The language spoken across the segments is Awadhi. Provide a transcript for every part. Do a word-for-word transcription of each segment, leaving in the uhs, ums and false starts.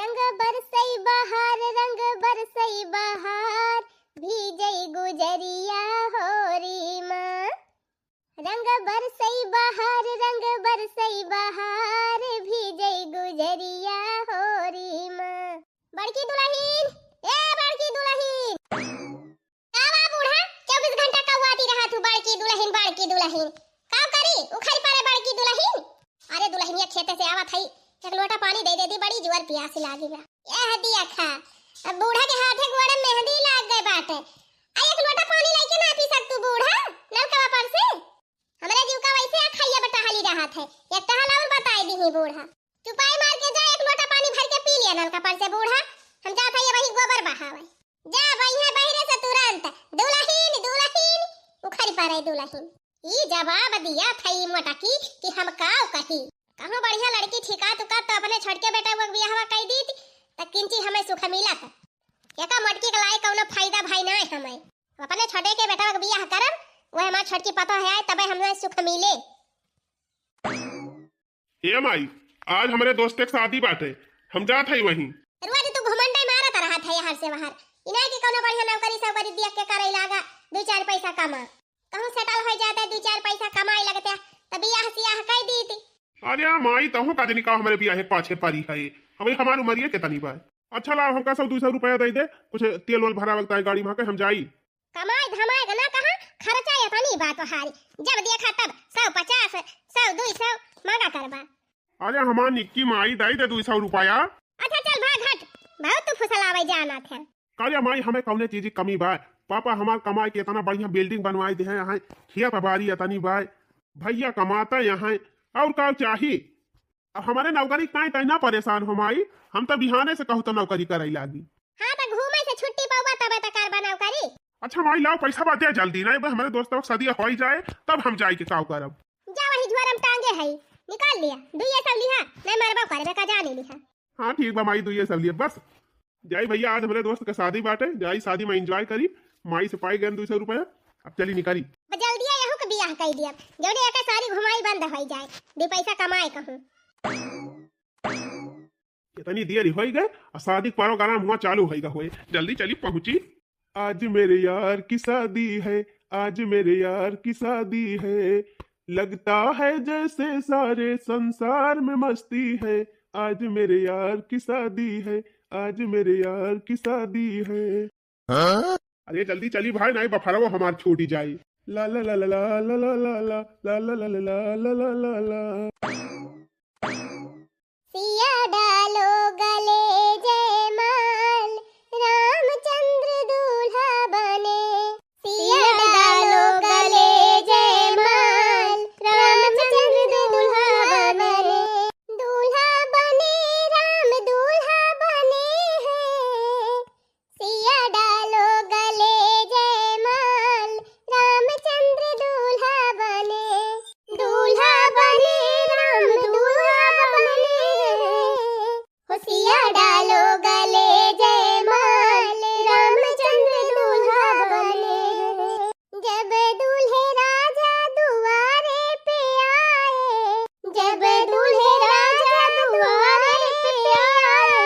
रंग बरसई बहार, रंग बरसई बहार, भीजई गुजरिया होरी माँ। रंग बरसई बहार, रंग बरसई बहार, भीजई गुजरिया होरी माँ। बड़की दुलहिन, ए बड़की दुलहिन। का बा बूढ़ा, चउबीस घंटा कौआती रहत हू, बड़की दुलहिन, बड़की दुलहिन। का करी, उखरि परे बड़की दुलहिन। अरे दुलहिनिया खेते से आवत हई, एक लोटा पानी दइ देती, बड़ी जोर पियास लागी बा। ए हदिया खा, अब बूढ़ा के हाथे गोड़े मेहंदी लाग गए बाटे। आ एक लोटा पानी लइके ना पी सकतू बूढ़ा, नलकवा पर से? हमरे जीव का वैसे अखइया बटहली रहत है, एक टहल और बताइ दीही बूढ़ा। चुपाई मार के जा, एक लोटा पानी भरि के पी लिया नलका पर से बूढ़ा। हम जात हई वही गोबर बहावे। जा बइहे बहिरे से तुरंत, दुलहिन, दुलहिन, उखरि परे दुलहिन। ई जवाब दिया थई मोटकी कि हम काव कही। कहूँ बढ़िया लड़की ठिकात उकात त अपने छोटके बेटवा के बियाहवा कइ दीत, त किंची हमें सुख मिलत। एका मोटकी के लाए कउनो फायदा भाई नाय हमें। अपने छोटे के बेटवा के बियाह करब, वह हमार छोटकी पतोह है आए, तबे हमें सुख मिले। ए माई, आज हमरे दोस्ते के शादी बाटे, हम जात हई वहीं। रोज तू घुमंडई मारत रहत है यहाँ से वहाँ। इनाय के कउनो बढ़िया नौकरी सौकरी दिया के करे लागा, दुइ चार पैसा कमा। कहूँ सेटल होइ जाते, दुइ चार पैसा कमाए लगते, त बियाह सियाह कइ दीती। अरे माई, तहूँ का जनी का हमरे बियाहे के पाछे परी है, अबे हमार उमरिये के तनी बा। अच्छा लाव, हमका सौ दुइ सौ रुपया दइ दे, कुछ तेल वेल भरावल ताई गाड़ी में के हम जाई। कमाए धमाए के ना कहा, खर्चा एतनी बा तोहारी। जब देखा तब सौ पचास, सौ दुइ सौ मांगा करबा। अरे हमार निक्की माई, दइ दे दुइ सौ रुपया। अच्छा चल भाग हट, बहुत तू फुसलावे जानत है। अरे माई, हमें कौने चीज की कमी बा? पापा हमार कमाए के एतना बढ़िया building बनवाइ देहे हैं, खेत बारी एतनी बा, भइया कमाता यहाँ, और का चाही? अब हमरे नौकरी काहे ताई ना परेशान हो माई, हम त बिहाने से कहू त नौकरी करइ लागी। हाँ, त घूमे से छुट्टी पउबा तबे त करबा नौकरी। अच्छा माई, लाव पैसा बा दे जल्दी, नाहीं बे हमरे दोस्तवा के सदिया होइ जाए, तब हम जाए के काव करब। जा वही झोरा में टांगे है, निकाल लिया, दुइये सौ लिहा, नाहीं मरबो करबे का जाने लिहा। हाँ ठीक बा माई, दुइये सौ लिया बस। जाई भइया, आज हमरे दोस्त के शादी बाटे, जाई शादी में enjoy करी, माई से पाई गए दुइ सौ रुपया, अब चली निकली। बस जल्दी यहू के बियाह कइ दिया, जौने एके सारी घुमाई बंद होइ जाए, दुइ पैसा कमाए कहूँ। इतनी देर होइ गए और शादी के program हुआ चालू होइ गए हुए, जल्दी चली पहुँची। आज मेरे यार की शादी है, आज मेरे यार की शादी है, लगता है जैसे सारे संसार में मस्ती है। आज मेरे यार की शादी है, आज मेरे यार की शादी है। हाँ? अरे जल्दी चली भाई, नाहीं बफरवा हमार छूटी जाई। ला ला ला ला। सिया डालो गले जयमाल, रामचंद्र दूल्हा बने। सिया डालो गले जयमाल, रामचंद्र दूल्हा बने। दूल्हा बने, राम दूल्हा बने हैं। सिया डालो गले जयमाल, रामचंद्र दूल्हा बने। दूल्हा बने, राम दूल्हा बने। हो सिया डालो गले जयमाल, रामचंद्र दूल्हा बने। जब दूल्हे राजा दुआरे पे आए, जब दूल्हे राजा दुआरे पे आए,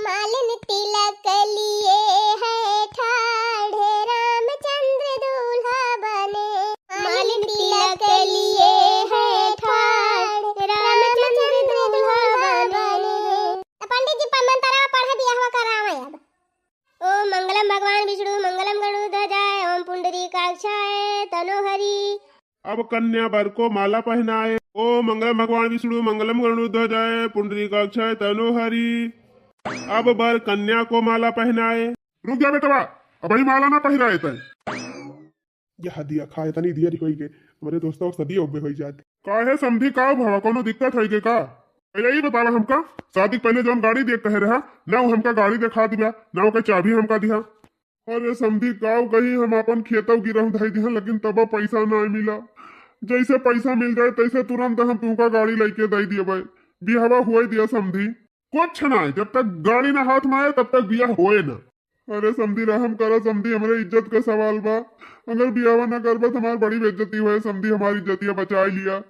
मालिन तिलक लिए है ठाढ़, रामचंद्र दूल्हा बने। मालिन तिलक लिए है ठाढ़, रामचंद्र दूल्हा बने। त पंडित जी प-, मंतरवा पढ़े बियाहवा करावे अब। ओम मंगलम भगवान विष्णु मंगलम गरुड़ध्वजाय, ओम पुंडरीकाक्षाय तनोहरि। अब कन्या बर को माला पहनाए। ओम मंगलम भगवान विष्णु मंगलम गरुड़ध्वजाय पुंडरीकाक्षाय तनोहरि। अब बर कन्या को माला पहनाए। रुक जा बेटवा, अबही माला ना पहिराए तय। यह दिया खाए तनी दिया होई के, हमरे दोस्तवा के सदिया उब्बे होई जात। काहे समधी, का भवा, कौनो दिक्कत होई के का? यही बतावा हमका, शादी के पहले जौन गाड़ी देख कहे रहा, ना वो हमका गाड़ी देखा दिया, ना ओके चाबी हमका दिया। अरे समधी, काव कही, हम आपन खेतव गिरहूं धई दिहन, लेकिन तब पैसा ना मिला। जैसे पैसा मिल जाए, तैसे तुरंत हम तुमका गाड़ी लइके दई दियबे। बियाहवा हुए दिया समधी। कुछ ना, जब तक गाड़ी ना हाथ में आए, तब तक बियाह होए ना। अरे समधी, रहम करा समधी, हमरे इज्जत का सवाल बा। अगर बियाहवा ना करबा, तो हमार बड़ी बेइज्जती हुए समधी, हमारी इज्जतिया बचाए लिया।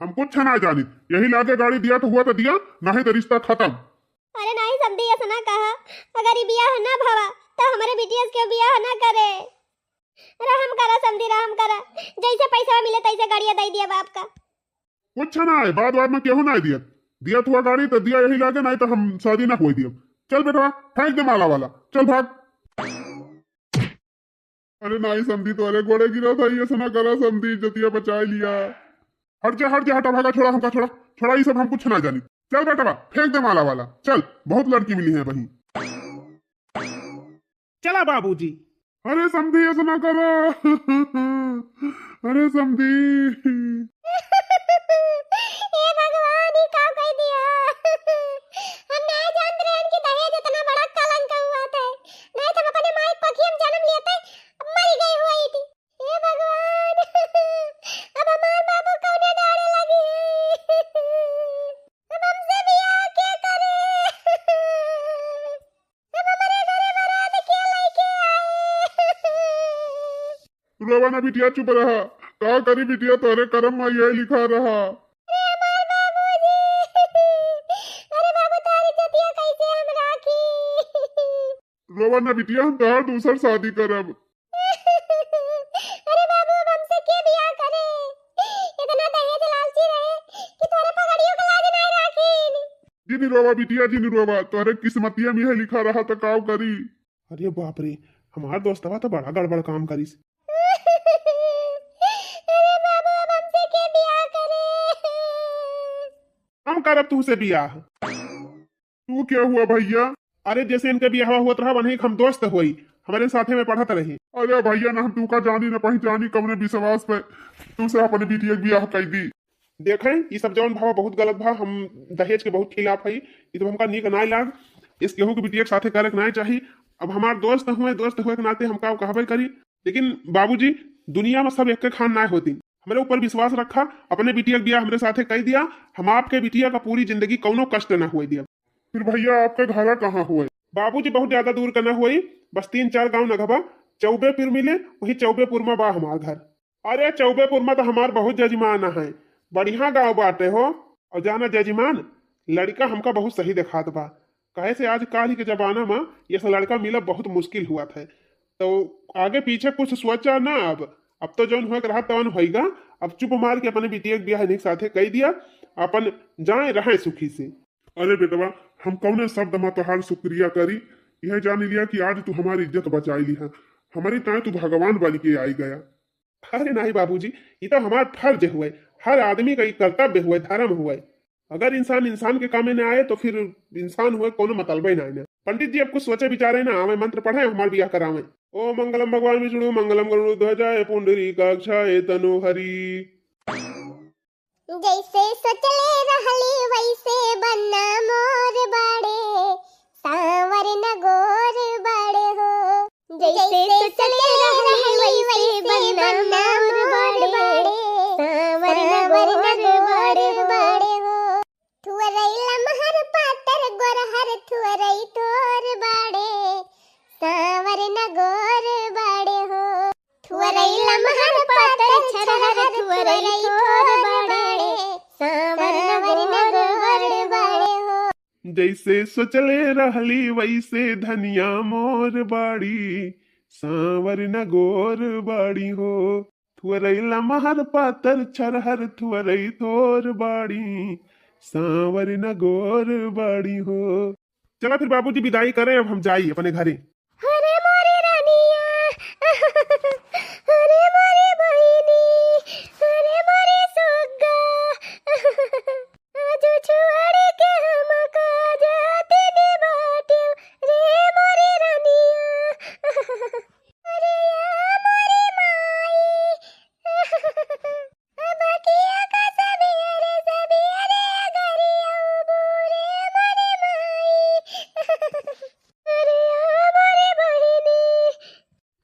हम कुछ ना जानित, यही लागे गाड़ी दिया तो हुआ तो दिया, नहीं तो रिश्ता खत्म। अरे नहीं ना कहा, अगर ई बियाह ना भवा, तो हमरे बिटिया से केहू बियाह ना करे। रहम करा समधी, रहम करा, जैसे पैसा मिले तैसे गड़िया दे दिया बाप का। कुछ ना है, बाद बाद में केहू ना दिया, दिया थुआ गाड़ी तो दिया यही लागे, नहीं तो हम शादी ना हुई दिया। चल बेटवा, फेंक दे माला वाला, चल भाग। अरे नाई समधी, तोरे गोड़े गिरा था, ये सना करा समधी, इज्जतिया बचाए लिया। हट जा, हट जा, हटा, भागा, छोड़ा हमका, छोड़ा, छोड़ा, ये सब हम कुछ ना जानी। चल बेटवा, फेंक दे माला वाला, चल, बहुत लड़की मिली है वहीं। चला बाबूजी। अरे समधी, ऐसा ना करा। अरे समधी। ए भगवान, ई का कह दिया? हम नहीं जानत रहे कि दहेज इतना बड़ा कलंक हुआ था। नहीं तो हम अपने माई के कोखिया में जन्म लेते, मर गई हुई थी। हे भगवान, अब हमार बाबू कौने डारे लगी है? अब हमसे बियाह के करे? अब हमारे घरे बारात के लेके आए? रोवा ना बिटिया, चुप रहा। का करी बिटिया, तोरे करम में यही लिखा रहा। अरे हमार बाबूजी, अरे बाबू, तोरी इज्जतिया कैसे हम राखी? रोवा ना बिटिया, हम तोहार दूसर शादी करब। अरे बाबू, अब हमसे के बियाह करे? इतना दहेज लालची रहे कि तोरे पगड़ियों के लाज नाय राखीन। जिन रोवा बिटिया, जिन रोवा, तोहरे किस्मतिया में है लिखा रहा त काव करी। अरे बाप रे, हमार दोस्तवा तो बड़ा गड़बड़ काम करिस। अरे बाबू, अब हमसे के बियाह करे? हम करब तुहसे बियाह। तू क्या हुआ भैया? अरे जैसे इनके बियाह होत रहा, वहीं हम दोस्त होई, हमारे साथे में पढ़त रही। अरे भैया ना, हम तू का जानी ना पहचानी, कौने विश्वास पे तुमसे अपने बिटिया के बियाह कर दी। देखें, ई सब जौन भावा बहुत गलत भा, हम दहेज के बहुत खिलाफ हई, ई तो हमका नीक नाय लाग, इस केहू के बिटिया के साथे करे के नाय चाही। अब हमार दोस्त हुए, दोस्त हुए के नाते हमका कहबे करी, लेकिन बाबूजी, दुनिया में सब एक खान नाय होती। हमरे ऊपर विश्वास रखा, अपने बिटिया के बियाह हमरे साथे कई दिया, हम आपके बिटिया का पूरी जिंदगी कौनो कष्ट ना हुए दिया। फिर भैया, आपका घरा कहाँ हुए? बाबूजी, बहुत ज्यादा दूर का ना हुई, बस तीन चार गांव नगबा, चौबेपुर मिले, वही चौबेपुर में बा हमार घर। अरे, चौबेपुर में तो हमार बहुत जजमान है, बढ़िया गांव बाटे हो। और जाना जजमान, लड़का हमका बहुत सही देखात बा, काहे से आजकल के जमाना में ये सब लड़का मिला बहुत मुश्किल हुआ था। तो आगे पीछे कुछ सोचा ना, अब अब तो जौन हुए के रहा तौन होइगा। अब चुप मार के अपने बिटिया के बियाह इन्हीं के साथे कई दिया, अपन जाए रहे सुखी से। अरे बेटवा, हम कौने शब्द में तोहार शुक्रिया करी, यह जान लिया कि आज तू हमारी इज्जत बचाई ली है, हमारी ताए तू भगवान बन के आई गया। अरे नहीं बाबूजी, ये तो हमार फर्ज हुए, हर आदमी का ये कर्तव्य हुए, धर्म हुए। अगर इंसान इंसान के कामे ना आए तो फिर इंसान हुए कोनो मतलबे ना है ना। पंडित जी अब कुछ सोचे विचारे ना आवे, मंत्र पढ़े, हमार बियाह करावे। ओम मंगलम भगवान विष्णु मंगलम गरुड़ ध्वजाय पुंडरीकाक्षाय तनोहरी। जैसे सोचले रहली वैसे बनना मोर बाड़े, सांवर न गोर बाड़े हो। जैसे सोचले रहली वैसे बनना मोर बाड़े, सांवर न गोर बाड़े हो। थुअरई लमहर पातर गोरहर थुअरई थोर बाड़े, सांवर न गोर बाड़े हो। थुअरई लमहर पातर छरहर थुअरई थोर बाड़े, सांवर न गोर बाड़े हो। जैसे सोचले रहली वैसे धनिया मोर बाड़ी, सांवर न गोर बाड़ी हो। थुअरई लमहर पातर छरहर थुअरई थोर बाड़ी, सांवर न गोर बाड़ी हो। चला फिर बाबूजी विदाई करें, अब हम जाई अपने घरे। अरे मोरी रानिया, अरे मोरी बहिनी, अरे मोरी सुग्गा, आज छोड़ के हमका जाते ने बाटियो रे मोरी रानिया। अरे या मोरी माई, अब किया का सबियरे सबियरे गरिया बूरे मोरी माई। अरे या मोरी बहिनी।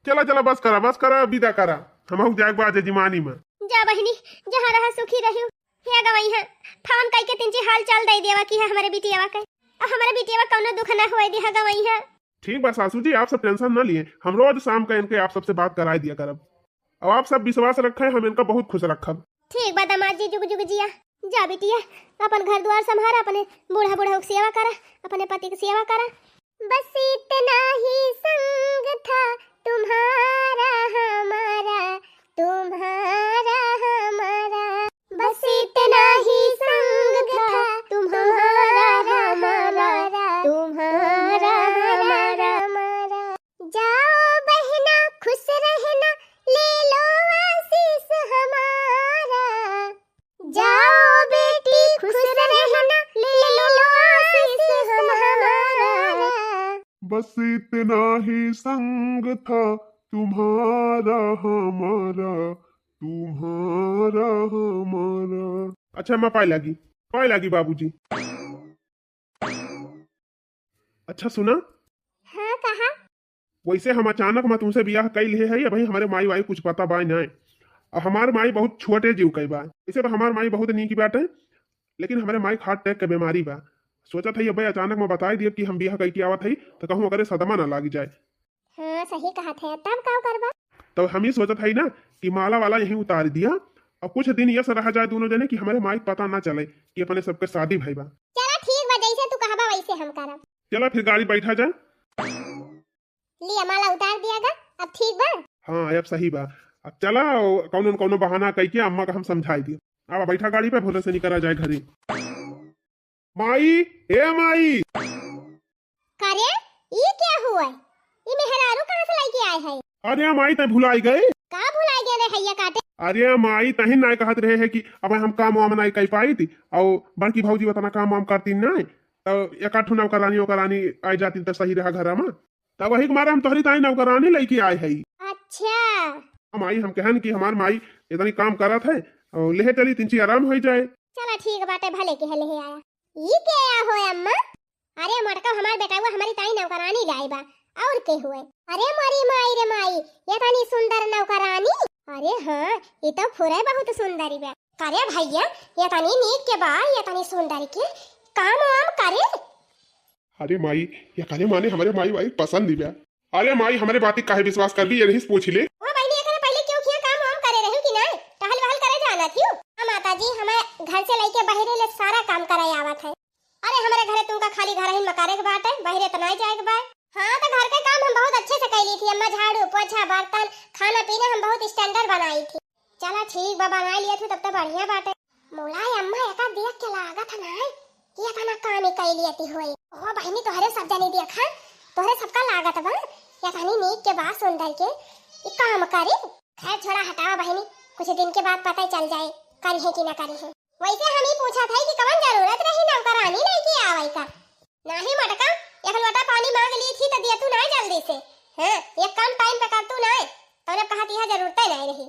चला चला, बस करा, बस करा, विदा करा, हमहू जाए बा जजमानी में। जा बहिनी, जहाँ रहा सुखी रहियो। हे गवई है, फोन कई के तिनची हाल चाल दे देवा कि है हमारे बिटियावा के, और हमारे बिटियावा कौनो दुख ना होए दे। हे गवई है। ठीक बा सासू जी, आप सब टेंशन ना लिए, हम रोज शाम का इनके आप सबसे बात कराए दिया करब। अब आप सब विश्वास रखें, हम इनका बहुत खुश रखब। ठीक बा दामाद जी, जुग जुग जिया। जा बिटिया, अपन घर द्वार संभारा, अपने बूढ़ा बूढ़ा के सेवा करा, अपने पति के सेवा करा। बस इतना ही संग था तुम्हारा हमारा, तुम्हारा हमारा। बस इतना ही संग था तुम्हारा हमारा, तुम्हारा हमारा। जाओ बहना खुश रहना, ले लो आशीष हमारा। जाओ बेटी खुश रहना, ले लो आशीष हमारा। बस इतना ही संग था तुम्हारा हमारा, तुम्हारा हमारा। अच्छा अम्मा, पाए लागी, पाए लागी बाबूजी। अच्छा सुना। हाँ, कहा। वैसे हम अचानक मा तुमसे बियाह कई लिहे है, अबहीं हमरे माई वाई कुछ पता बाय नाय। अब हमार माई बहुत छोटे जीव कई बा। वैसे तो हमार माई बहुत नीक बाटे, लेकिन हमरे माई के heart attack के बीमारी बा। सोचत है अबे अचानक मा बताई दिए कि हम बियाह कई के आवत है, तो कहूँ ओकरे सदमा ना लाग जाए। हाँ, सही कहत है। तब का करबा? तब हम ही सोचत है ना कि माला वाला यहीं उतार दिया और कुछ दिन यस रहा जाए दोनों जने कि हमरे माई के पता ना चले कि अपने सबके शादी भई बा। चला ठीक बा, जैसे तू कहबा वैसे हम करब। चला फिर गाड़ी बैठा जाए। लिया माला उतार दिया गा, अब ठीक बा? हाँ, अब सही बा। अब चला, कौनो न कौनो बहाना कई के अम्मा का हम समझाई दिए। अब बैठा गाड़ी पे, भोले से निकला जाए घरे। माई, ए माई। का रे, ई क्या हुआ? ई मेहरारू कहाँ से लेके आए है? अरे माई, तै भुलाई गए? का भुलाई गए रे हैया काटे? अरे माई, तही नाय कहत रहे है कि अब हम काम वाम नाय कर पाई थी, और बड़की भौजी उतना काम वाम करती नाय, तो एक आठ ठो नौकरानी ओकरानी आ जाती तो सही रहा घर में। तब वही के मारे हम तोहरी ताई नौकरानी लेके आए हई। अच्छा। हम आई, हम कहन कि हमार माई इतनी काम करत है, और लेहे चली तिनची आराम हो जाए। चला ठीक बाटे, भले के लेहे आया। ई के आया हो अम्मा? अरे मोटका हमार बेटवा हमारी ताई नौकरानी लाए बा, और के हुए? अरे मोरी माई रे माई, ये तनी सुंदर नौकरानी। अरे हाँ, ये तो फुरे बहुत सुंदर बा। करे भैया, ये तनी नीक के बा, ये तनी सुंदर के काम वाम करे। अरे माई, ये करे माने हमरे माई वाई पसंद ही बा। अरे माई, हमरे बाती काहे विश्वास कर दी, ये नहीं पूछ ले। ओ बहिनी, एकरे पहले क्यों किया काम वाम करे रही कि ना? टहल वहल करे जाना थी। हाँ माता जी, हमें घर से लेके बहरे ले सारा काम करे आवत है। अरे हमरे घरे तुमका खाली घर ही में करे के बाटे, बहरे तो नहीं जाए के बा। हाँ तो घर के काम हम बहुत अच्छे से कैली थी अम्मा, झाड़ू पोछा बर्तन खाना पीना हम बहुत standard बनाई थी। चला ठीक बा, बनाई लिया थी तब तो बढ़िया बाटे। मोला ये अम्मा एका देख के लागत है ना कि इतना काम ही कैली अती होई। ओ बहिनी तोहरे सब जनी देखा, तोहरे सबका लागत बा इतनी नीक के बा सुंदर के ई काम करी। खैर छोड़ा हटावा बहिनी, कुछ दिन के बाद पता ही चल जाए करी है कि ना करी है। वैसे हम ही पूछा था कि कवन जरूरत रही नौकरानी लेके आवे का। नाही मटका, एक लोटा पानी मांग ली थी तो दिया तू ना जल्दी से। हाँ, एक काम time पे कर तू ना, तूने कहा कि यह जरूरत ही नहीं रही।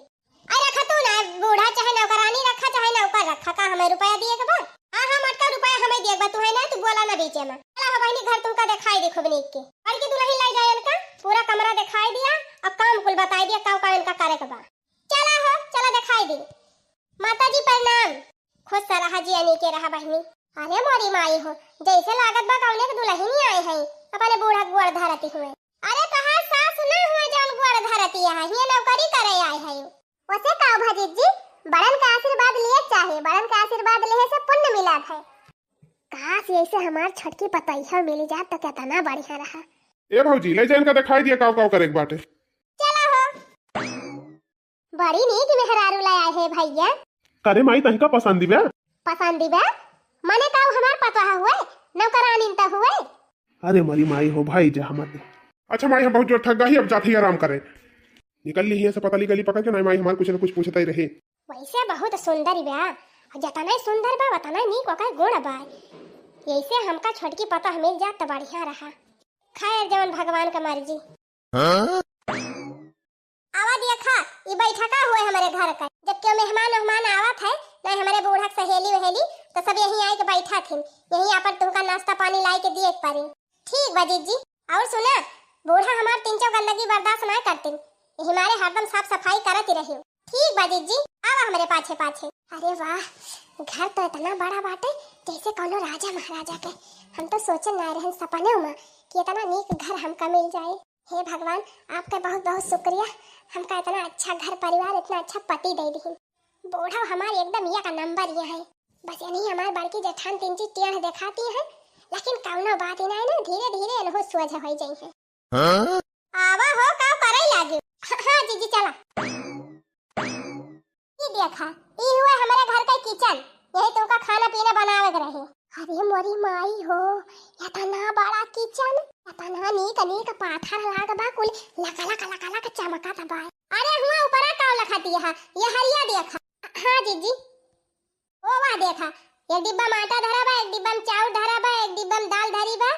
अरे रखा तू ना, बूढ़ा चाहे नौकरानी रखा चाहे नौकर रखा, का हमें रुपया दिए के बा? हाँ हाँ मटका, रुपया हमें दिए के बा, तू है ना, तू बोला ना बीचे में। चला हो बहिनी, घर तुमका दिखाई दे खूब नीक के। बड़की दुल्हन ले जाए इनका, पूरा कमरा दिखाई दिया और काम कुल बताई दिया, का का इनका करे के बा। चला हो, चला दिखाई दी। माता जी प्रणाम। खुश रहा जी, अनी के रहा बहिनी। अरे मोरी माई हो, जैसे लागत बा कौने के दुल्हन आई है, अपने बूढ़ा के गोड़ धरती हुए। अरे तहार सास ना हुए जौन गोड़ धरती है, हियाँ नौकरी करे आए है। वैसे का भजीत जी, बड़न का आशीर्वाद लिए चाहे, बड़न का आशीर्वाद लेहे से पुण्य मिलत है। काश ऐसे हमार छोटकी पतैया मिल जात तो कितना बढ़िया रहा। ए भौजी, ले जा इनका दिखाई दिया काव काव करे के बाटे। चला हो। बड़ी नीक मेहरारू ले आए है भैया। करे माई, तहिका पसंद बा? पसंद बा? मने का उ हमार पतोह हुए, नौकरानी त हुए? अरे मरी माई हो भाई, जा मत। अच्छा माई, हम बहुत जोर थक गई, अब जाते ही आराम करें। निकल ली हियाँ से पतली गली पकड़ के, नहीं माई हमार कुछ न कुछ पूछता ही रहे। वैसे बहुत सुंदर बा, जतना सुंदर बा उतना नीक ओकर गुण बा। ऐसे हमका छोटकी पतोह मिल जात त बढ़िया रहा। खैर जवन भगवान का मर्जी। हाँ? आवा देखा, ई बैठका हुए हमरे घर का। जब केहू मेहमान उहमान आवत है, नहीं हमरे बूढ़ा के सहेली वहेली, तो सब यहीं आए के बैठा थिन। यहीं आपन तुमका नाश्ता पानी लाई के दिए के पड़ी। ठीक बा जीजी। और सुना, बूढ़ा हमार तिनचो गंदगी बर्दाश्त ना करतिन, यही मारे हरदम साफ सफाई करत ही रही। ठीक बा जीजी, आवा हमरे पाछे पाछे। अरे वाह, घर तो इतना बड़ा बाटे जैसे कोनो राजा महाराजा के। हम तो सोचे ना रहन सपने में कि इतना नीक घर हमका मिल जाए। हे भगवान, आपका बहुत बहुत शुक्रिया, हमका इतना अच्छा घर परिवार, इतना अच्छा पति दे दिहिन। बूढ़ा हमार एकदम एक नंबर ये है। बस यही हमार बड़की जेठान तीन चीज टेढ़ देखाती हैं, लेकिन कौनो बात ही नहीं ना, धीरे धीरे इनहू सोझ होइ जइहैं। हाँ? आवा हो, का करे लागे? हाँ, हाँ जीजी, चला। ई देखा, ई हुआ हमरे घर का किचन, यही तुमका खाना पीना बनावे के रहे। अरे मोरी माई हो, इतना बड़ा किचन, इतना नीक नीक पाथर लाग बा, कुल लका लका लका लका चमकत बा। अरे हुआ ऊपरा का लखा दिया है, ये हरिया देखा। हाँ जीजी, ओ वाह देखा, एक डिब्बा में आटा धरा बा, एक डिब्बा में चाउर धरा बा, एक डिब्बा में दाल धरी बा,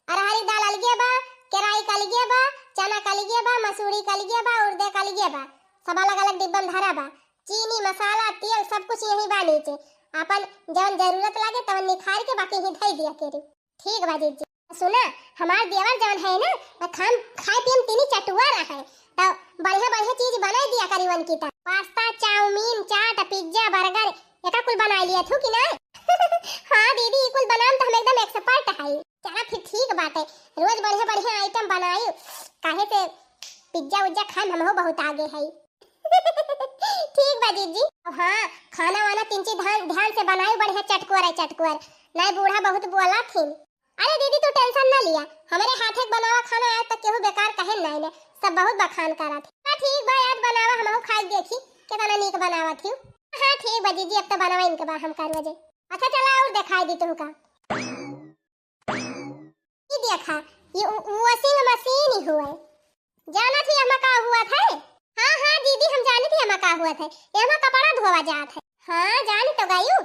अरहरी दाल अलगे बा, केराई का अलगे बा, चना का अलगे बा, मसूरी का अलगे बा, उड़दे का अलगे बा, सब अलग अलग डिब्बा में धरा बा। चीनी, मसाला, तेल सब कुछ यही बा नीचे। आपन जवन जरूरत लागे तवन निखार के बाकी ही धई दिया केरी। ठीक बा जीजी। सुना, हमार देवर जवन है ना, त खान खाए पिए में तीनी चटुआ रहे, त बढ़िया बढ़िया चीज बनाई दिया करी उनकी। त पास्ता, चाउमीन, चाट, पिज्जा, बर्गर, एका कुल बनाई लिया थू कि ना? हाँ दीदी, ई कुल बनाम त हम एकदम एक्सपर्ट है। चला फिर ठीक बात है, रोज बढ़िया बढ़िया आइटम बनाई, काहे से पिज्जा उज्जा खाए में हमहू बहुत आगे है। ठीक बा जीजी। हाँ, खाना वाना तीन चीज ध्यान, ध्यान से बनाई, बढ़िया चटकोर है चटकोर, नहीं बूढ़ा बहुत बोला थी। अरे दीदी, तू टेंशन ना लिया, हमरे हाथे के बनावा खाना आज तक केहू बेकार कहे नाई ने, सब बहुत बखान करत है। हाँ ठीक बा, आज बनावा, हमहू खाई देखी केतना नीक बनावत ही। हाँ ठीक बा जीजी, अब तो बनावा इनके बा हम कर बजे। अच्छा चला और दिखाई दी तुमका। ई देखा, ये उ-, washing machine ही हुआ है। जाना थी एमा का हुआ था? हाँ, हाँ दीदी, हम जानी थी एमा का हुआ था। एमा कपड़ा धोवा जात है। हाँ, जानी तो गयू।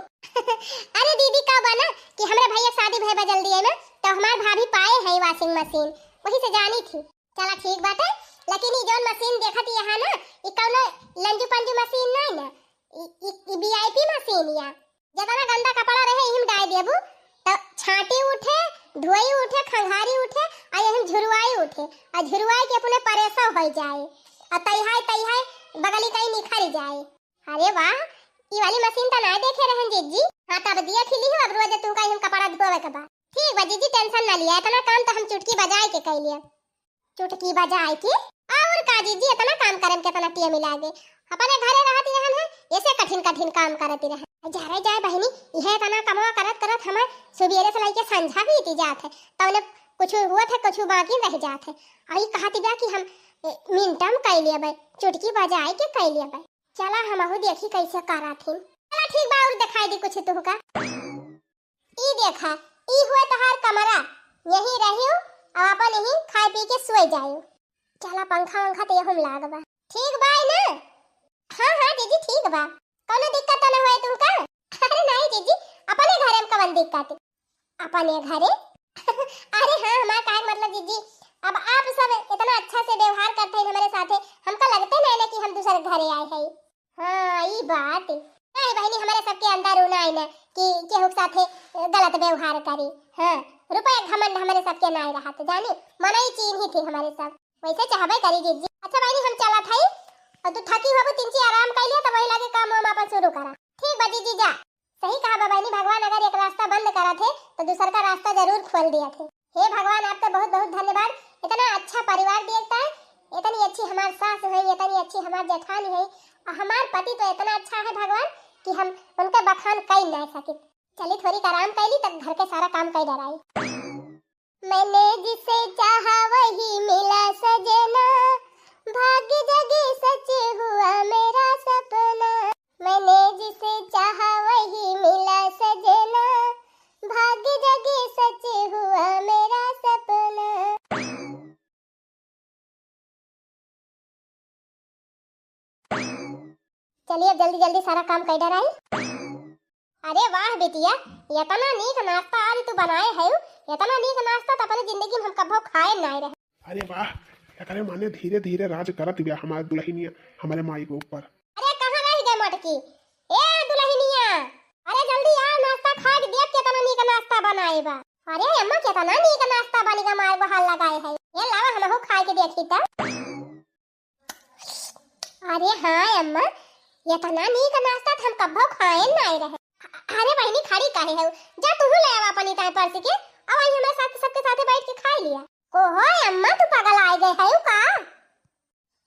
अरे दीदी, का बना कि हमरे भैया शादी भय बा जल्दी है ना, तो हमार भाभी पाए है washing machine, वही से जानी थी। चला ठीक बात है, लेकिन ई जौन मशीन देखत यहाँ ना, ई कौनो लंजू पंजू मशीन नहीं ना, ई, ई, ई VIP मशीन या। जतना गंदा कपड़ा रहे, इहिम डाल देबू, त छांटी उठे, धोई उठे, खंघारी उठे, आ इहिम झुरवाई उठे, आ झुरवाई के अपने परेशान हो जाए, आ तैहाई तैहाई बगली कहीं निखर जाए। अरे वाह, ई वाली मशीन त ना देखे रहन जीजी। हाँ, तब दिया खिली हो, अब रोज तुमका इहिम कपड़ा धोवे के बा। ठीक बा जीजी, टेंशन ना लिया, इतना काम तो हम चुटकी बजाए के कर लिया। चुटकी बजाए के? और का जीजी, इतना काम करे में कितना टेम लागे। अपने घरे रहती रहन है, ऐसे कठिन कठिन काम करती रहन। जा रे जाए बहिनी, यह इतना कमवा करत करत हमार सुबेरे से लेके संझा बीती जात है, तौने कुछ हुआ थे, कुछ बाकी रह जात है। आई कहती बा कि हम, ए, मिनटम कई लेबे, चुटकी बजाए के कई लेबे। चला हमहू देखी कैसे करत हिन। चला ठीक बा, और दिखाई दी कुछ तुहका। ई देखा, ई हुए तोहार कमरा, यहीं रहियो, अब अपन यहीं खाए पी के सोए जायो। चला पंखा वंखा तो यहूं में लाग बा। ठीक बा ना? हाँ, हाँ जीजी, ठीक बा। कौनो दिक्कत तो ना हुए तुमका? अरे नहीं जीजी, अपने घरे में कवन दिक्कत? अपने घरे? अरे हाँ, हमार कहे के मतलब जीजी, अब आप सब इतना अच्छा से व्यवहार करते हैं हमारे साथे, हमका लगते नहीं ना कि हम दूसरे घरे आए हैं। हाँ, ई बात। नहीं बहिनी, हमरे सबके अंदर उ नहीं ना कि केहू के साथे गलत व्यवहार करी। हाँ, रुपया घमंड हमरे सबके नहीं रहत, जानी, मनई चीन्ही थी हमरे सब। वैसे चाहबे करी जीजी। अच्छा बहिनी, हम चलत हई, और तू थकी होबू, तीन ची आराम कर लिया, तो वही लगे काम वाम अपन शुरू करा। ठीक बा जीजी, जा। सही कहा बा बहिनी, भगवान अगर एक रास्ता बंद करत है, तो दूसर का रास्ता जरूर खोल दिया थे। हे भगवान, आपका बहुत बहुत धन्यवाद, इतना अच्छा परिवार दिए का है, इतनी अच्छी हमार सास है, इतनी अच्छी हमार जेठानी है, और हमार पति तो इतना अच्छा है भगवान कि हम उनके बखान कई ना सकित। चली थोड़ी आराम कैली, तब घर के सारा काम कई डराई। मैंने जिसे चाहा वही मिला सजना, भाग्य जगी सच हुआ मेरा सपना। मैंने जिसे चाहा वही मिला सजना, भाग्य जगी सच हुआ मेरा सपना। चलिए, अब जल्दी जल्दी सारा काम कर डराई। अरे वाह बिटिया, इतना नीक नाश्ता आज तू बनाए है, इतना नीक नाश्ता तो अपने जिंदगी में हम कभो खाए नाय रहे। अरे वाह, एकरे माने धीरे धीरे राज करत बिया हमार दुल्हनिया हमरे माई के ऊपर। अरे कहाँ रह गए मोटकी? ए दुल्हनिया, अरे जल्दी आ, नाश्ता खा के देख केतना नीक नाश्ता बनाए बा। अरे अम्मा, केतना नीक नाश्ता बनी गा, मार बहार लगाए है। ए लावा हमहू खाए के देखी त। अरे हाँ अम्मा, एतना नीक नाश्ता त हम कब्बो खाए नाय रहे। अरे बहिनी, खड़ी काहे है? जा तुहू ले आवा अपनी ताए परस के, अब आई हमारे साथ, सबके साथे बैठ के खाए लिया। ओहो अम्मा, तू पागल आए गए है का?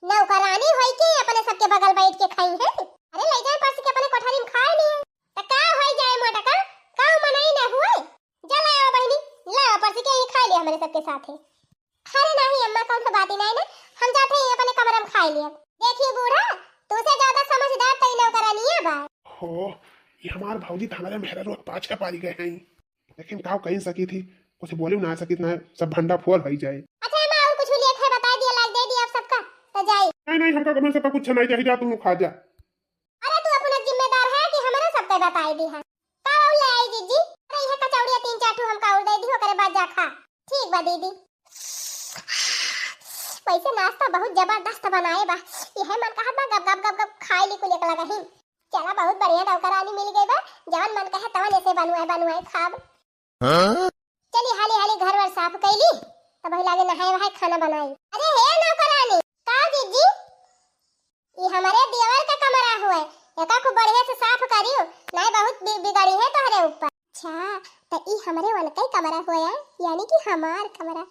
नौकरानी होई के अपने सबके बगल बैठ के खाई है? अरे ले जाए परस के अपने कोठरी में खाए लिए। त का होई जाए मटका, का मनई न हुए? जा लावा बहिनी, लावा परसी के ही खाइ लिया हमरे सबके साथे। अरे नाही अम्मा, कौनो बात ही नाही ना, हम जात हई अपने कमरा में खाइ लिया। देखिए बूढ़ा, तुमसे ज्यादा समझदार तो ई नौकरानिया बा। हो, ये हमार भौजी तो हमारे मेहरारू के पाछे पारी गए हैं, लेकिन का कहीं सकी थी, कुछ बोली ना सकी ना, सब भंडा फोर हो जाए। अच्छा अम्मा, और कुछ लेत है बताइ दिया, लाइ दे दिया आप सबका, तो जाई। नहीं नहीं, हमका कमरा सबका कुछ नहीं चाहिए, जा तुम खा जा। अरे तू अपना जिम्मेदार है कि हमरे सबके बताइ दी है। का और ले आई जीजी? अरे यह कचौड़िया तीन चार ठो हमका और दे दी, ओकरे बाद जा खा। ठीक बा दीदी। वैसे नाश्ता बहुत जबरदस्त बनाए बा, यह मन कहत बा गप गप गप गप खाइ ली कुल एक लगही। चला बहुत बढ़िया नौकरानी मिल गई बा, जवन मन कहे तवन ऐसे बनवाए बनवाए खाब। हाँ? चली हाली हाली घर वर साफ कैली, तब वही लागे नहाए वहाए खाना बनाई। अरे हे नौकरानी, का जीजी? ई हमरे देवर का कमरा हुए, एका खूब बढ़िया से साफ करियो, नहीं बहुत बि-, बिगड़ी है तोहरे ऊपर। अच्छा, त ई हमरे वनका ही कमरा हुए, यानी कि हमार कमरा।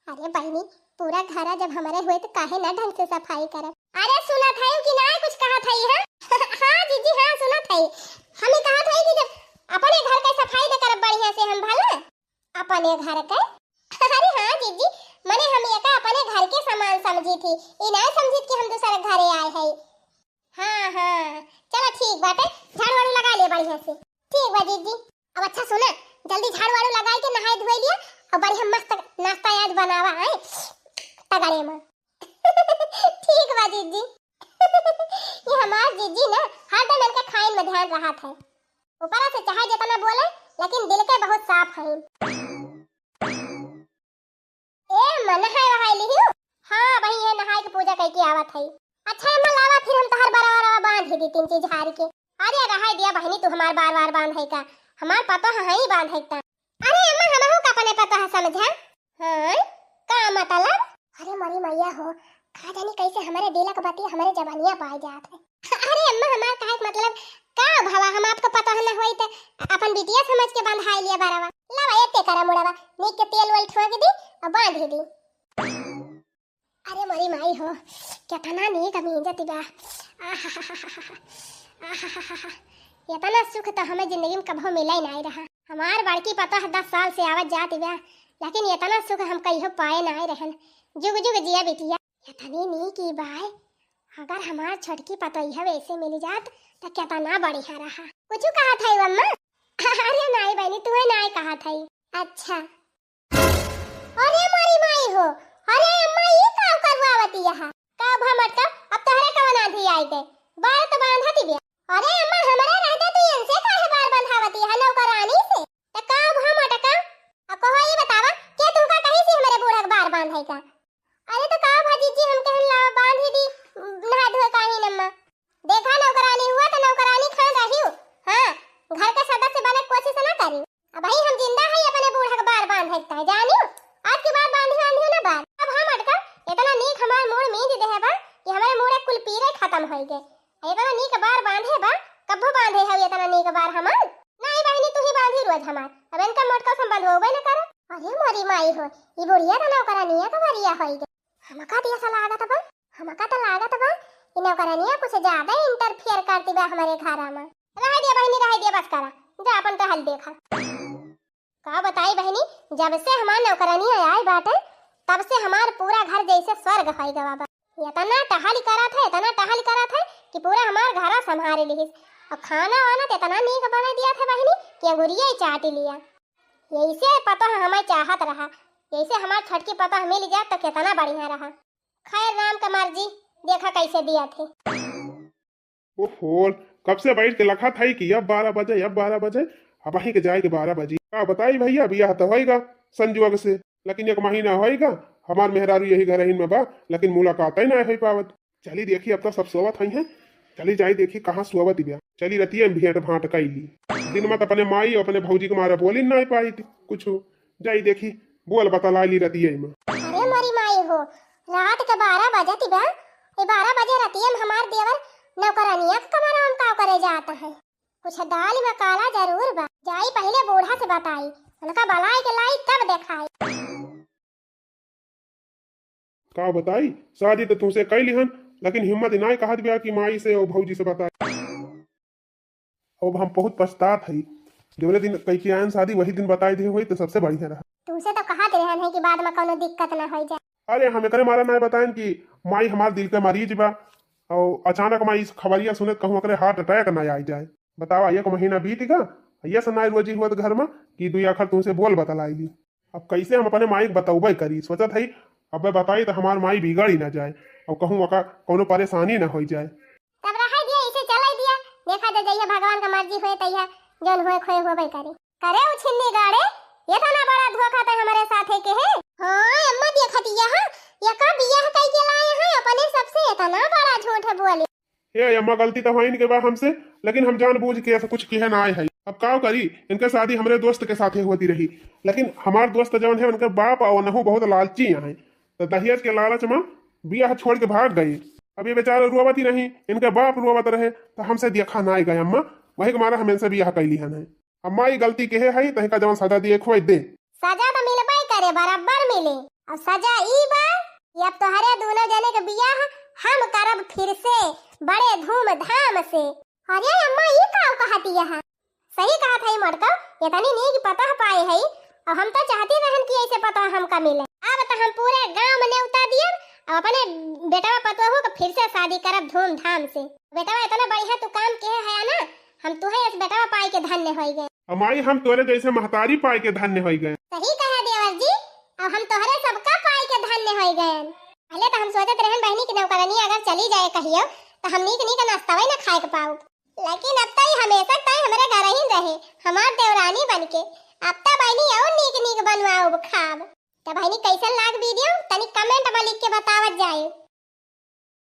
अरे बहिनी, पूरा घरा जब हमरे हुए त काहे ना ढंग से सफाई करब? अरे सुनत हई कि नाय कुछ कहत हई, हाँ? हाँ जीजी, हाँ सुनत हई। हम ई कहत हई कि जब अपने घर के सफाई न करब बढ़िया से हम भला अपने घर के? अरे हाँ जीजी, मने हम एका अपने घर के समान समझी थी, ई नाय समझी थी कि हम दूसरे घरे आए हई। हाँ, हाँ, चला ठीक बाटे, झाड़ू वाड़ू लगाइ ले बढ़िया से। ठीक बा जीजी। अब अच्छा सुना, जल्दी झाड़ू वाड़ू लगाइ के नहाए धोए लिया और बढ़िया मस्त नाश्ता आज बनावा है तगड़े में। ठीक बा जीजी। ये हमार जीजी ना हरदम इनका खाइन में ध्यान रहत है। ऊपरा से चाहे जितना बोले, लेकिन दिल के बहुत साफ है। ए अम्मा, नहाए वहाए लिहियो? हाँ बहिनी, ये नहाए के पूजा कइके आवत हई। अच्छा अम्मा, लावा फिर हम तहार बरवा रवा बांध ही दी तीन चीज हार के। अरे रहाई दिया बहिनी, तू हमार बार बार बांध है का? हमार पतोह है ही बांध है का? अरे अम्मा, हमहू का अपने पतोह समझा। हाँ, का मतलब? अरे मोरी मैया हो, का जानी कैसे हमरे दिलक बतिया हमरे जबानिया पाए जात है। अरे अम्मा, हमार कहे के मतलब का भवा, हम आपका पतोह न होई त अपन बिटिया समझ के बंधाई लिया बरवा। लावा एते करा मुड़वा, नीक के तेल वेल ठोक दी और बांध दी। अरे मोरी माई हो, केतना नीक भींजत बा। आहाहाहा। आहाहाहा। एतना सुख तो हमें जिंदगी में कभो मिला ही नाई रहा। हमार बड़की पतोह दस साल से आवत जात बा, लेकिन एतना सुख हम कहियो पाए नाई रहन। जुग जुग जिया बिटिया। एतनी नीक ई बाय, अगर हमार छोटकी पतोहिया वैसे मिल जात, त केतना बढ़िया रहा। कुछ कहत हई अम्मा? अरे नाई बहिनी, तुहे नाई कहत हई। अच्छा। अरे मोरी माई हो, अरे अम्मा, ई का करवावती यहाँ? का भा मटका, अब तोहरे कवन आंधी आई गए? बार तो बांधत ही बिया। अरे अम्मा, हमरे रहते तू इनसे काहे बार बंधावती है नौकरानी से? त का भा मटका? अब कहो ई बतावा, के तुमका कही सी हमरे बूढ़ा के बार बांधे का? अरे त का भा जीजी, हम कहन लावा बांध ही दी, नहा धोए काहे न अम्मा? देखा नौकरानी हुआ त नौकरानी खान रही हो। हाँ, घर का सदस्य बने के कोशिश ना करी। अब भाई हम जिंदा है अपने बूढ़ा के बार बांधे के ताई, जानियो? आज के बाद बांधी बांधी ना बार। अब हम अटका, इतना नीक हमार मूड़ मींज देहे बा कि हमारे मूड़ कुल पीरे खत्म होई गए। इतना नीक बार बांधे बा, कब्बो बांधे हउ इतना नीक बार हमार? नहीं बहिनी, तू ही बांधी रोज हमार। अब इनका मोटका से हम बंधोबे न करब। अरे मोरी माई हो, ई बुढ़िया तो नौकरानिया का बरिया होई गई। हमका तो ऐसा लागत बा, हमका तो लागत बा, ई नौकरानिया कुछ ज्यादा interfere करती बा हमारे घरा में। रह दिया बहिनी, रह दिया, बस करा, जा अपन तो हल देखा। का बताई बहिनी, जब से हमार नौकरानिया आए बाटे, तब से हमार पूरा घर जैसे स्वर्ग होई गवा बा। इतना टहल करत है, इतना टहल करत है कि पूरा हमार घरा संभाल लिहिस। और खाना वाना तो इतना नीक बना दिया था बहिनी कि अंगुरिया ही चाट लिया। यैसे पतोह हमें चाहत रहा, यैसे हमार छोटकी पतोह मिल जात तो कितना बढ़िया रहा। खैर राम के मर्जी, देखा कैसे दिया थे। ओहो, कब से बैठ के लखत हई कि अब बारह बजे, अब बारह बजे, अब वहीं के जाए के बारह बजे। का बताई भैया, बियाह तो होएगा संजोग से, लेकिन एक महीना होएगा, हमार मेहरारू यही घर में बा, लेकिन मुलाकात ही ना हो पावत। चली देखी, अब तो सब सोवत हई हैं, चली जाई देखी कहाँ सोवत बिया। चली रतिया में भेंट भांट कैली। दिन में तो अपने माई और अपने भौजी के मारे बोली ना पाई थी कुछ। जाई देखी, बोल बतला ली रतिया में। अरे मोरी माई हो, रात के बारह बजे थी बा, ये बारह बजे रतिया में हमार देवर नौकरानिया के कमरा में का करे जाता है। कुछ दाल में काला जरूर बा। जाई पहिले बूढ़ा से बताई, उनका बलाई के लाई तब देखाई। का बताई, शादी तो तुमसे कैली हन, लेकिन हिम्मत नाय कहत बिया कि माई से और भौजी से बताई। अब हम बहुत पछतात हई। जौने दिन कइके आयन शादी, वही दिन बताई दे होई तो सबसे बढ़िया रहा। तुमसे तो कहत रहन है कि बाद में कौनो दिक्कत ना होई जाए। अरे, हम एकरे मारा ना बतायन कि माई हमार दिल के मरीज बा, और अचानक माई इस खबरिया सुनत कहूँ ओकरे heart attack ना आई जाए। बतावा, एक महीना बीत गा, ये से ना रोजी हुआ घर में कि दुई आखर तुमसे बोल बतलाई ली। अब कैसे हम अपने माई के बतौबे करी? सोचत हई, अब बताई तो हमार माई बिगड़ ही ना जाए और कहूँ ओका कौनो परेशानी ना होई जाए। तब रहे दिया, इसे चलाई दिया, देखा दे जइहे भगवान का मर्जी होए तइहा, जौन होए खोए होबे करी। करे उ छिन्नी गाड़े, ये तो ना बड़ा धोखा तो हमारे साथे के है। हाँ अम्मा, देखत यह, ये का बियाह कई के लाए हैं अपने सबसे, इतना बड़ा झूठ बोले। ए अम्मा, गलती तो होइन के बा हमसे, लेकिन हम जानबूझ के ऐसा कुछ किहे ना आए हई। अब का करी, इनके शादी हमरे दोस्त के साथे होती रही, लेकिन हमार दोस्त जौन है, उनके बाप और नहू बहुत लालची हैं, तो दहेज के लालच में बियाह छोड़ के भाग गए। अब ये बेचारे रोवत ही रही, इनके बाप रोवत रहे, तो हमसे देखा ना आए गए अम्मा, वही के मारा हम इनसे बियाह कैली हन है। अम्मा, ई गलती केहे हई, तहिका जवन सजा दिए खोए दे। सजा तो मिलबे करे, बराबर मिले। अब सजा ई बा कि अब तोहरे दोनों जने के बियाह हम करब फिर से, बड़े धूमधाम से। अरे अम्मा, ई का कहती है? सही कहत हई मोटका, इतनी नीक पतोह पाए हई। अब हम तो चाहती रहन कि ऐसे पतोह हमका मिले। अब तो हम पूरे गांव में नेवता दियब, अब अपने बेटवा पतोहू के फिर से शादी करब धूमधाम से। बेटवा, इतना बढ़िया तू काम केहे है ना, हम तुहे इस बेटवा पाई के धन्य होई गए। अमाई, हम तोरे जैसे महतारी पाई के धन्य होई गए। सही कहा देवर जी, अब हम तोहरे सबका पाई के धन्य होई गए। पहले तो हम सोचत रहन बहनी की नौकरानी अगर चली जाए कहियो, तो हम नीक नीक नाश्ता